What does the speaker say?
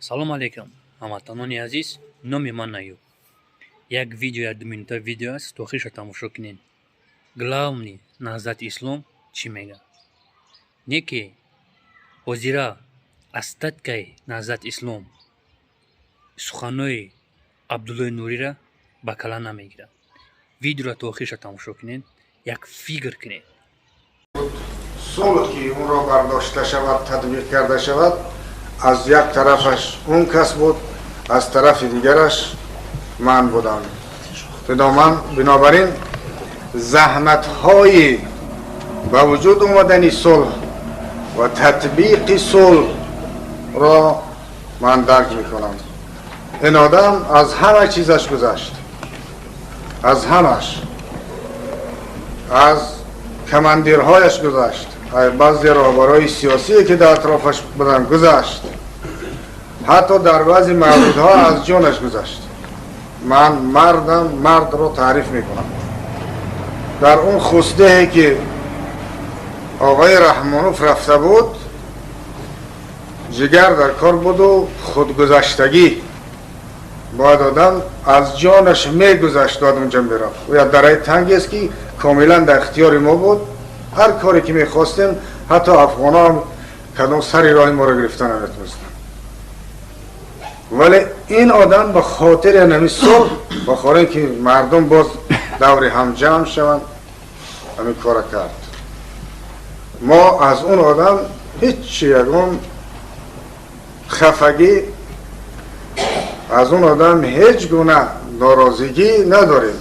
Салом алейкум, ҳамватанони азиз. Номи ман Аюб. Як видео, як 2 минута видео аст, то охирша тамошо кунед. Главный Наҳзати Ислом чӣ мега? Не ки ҳозира остаткаи Наҳзати Ислом суханҳои Абдуллои Нурира ба кала намегирад. Видеоро то охирша тамошо кунед, як фикр кунед. Сулҳ ки онро бардошта шавад, татбиқ карда шавад, аз як тарафаш он кас буд, аз тарафи дигараш ман будам. Бинобар ин заҳматҳои ба вуҷуд омадани сулҳ ва татбиқи сулҳро ман дарк мекунам. Ин одам аз ҳама чизаш гузашт, аз ҳамаш, аз командирҳояш гузашт, баъзе роҳбарои сиёсие ки дар атрофаш буданд гузашт, ҳатто дар баъзе мавридҳо аз ҷонаш гузашт. Ман мардам, мардро таъриф мекунам. Дар он хусдеҳе ки оғои Раҳмонов рафта буд, ҷигар дар кор буду худгузаштагӣ. Бояд одам аз ҷонаш мегузашт, бояд унҷа мерафт. Як дараи тангест ки комилан дар ихтиёри мо буд, ҳар коре ки мехостем, ҳатто афғонҳо кадом сари роҳи моро гирифта наметонистанд. Вале ин одам ба хотири ҳамин сулҳ, ба хотире ки мардум боз даври ҳам ҷамъ шаванд, ҳамин кора кард. Мо аз он одам ҳеҷ ягон хафагӣ, аз он одам ҳеҷ гуна норозигӣ надорем.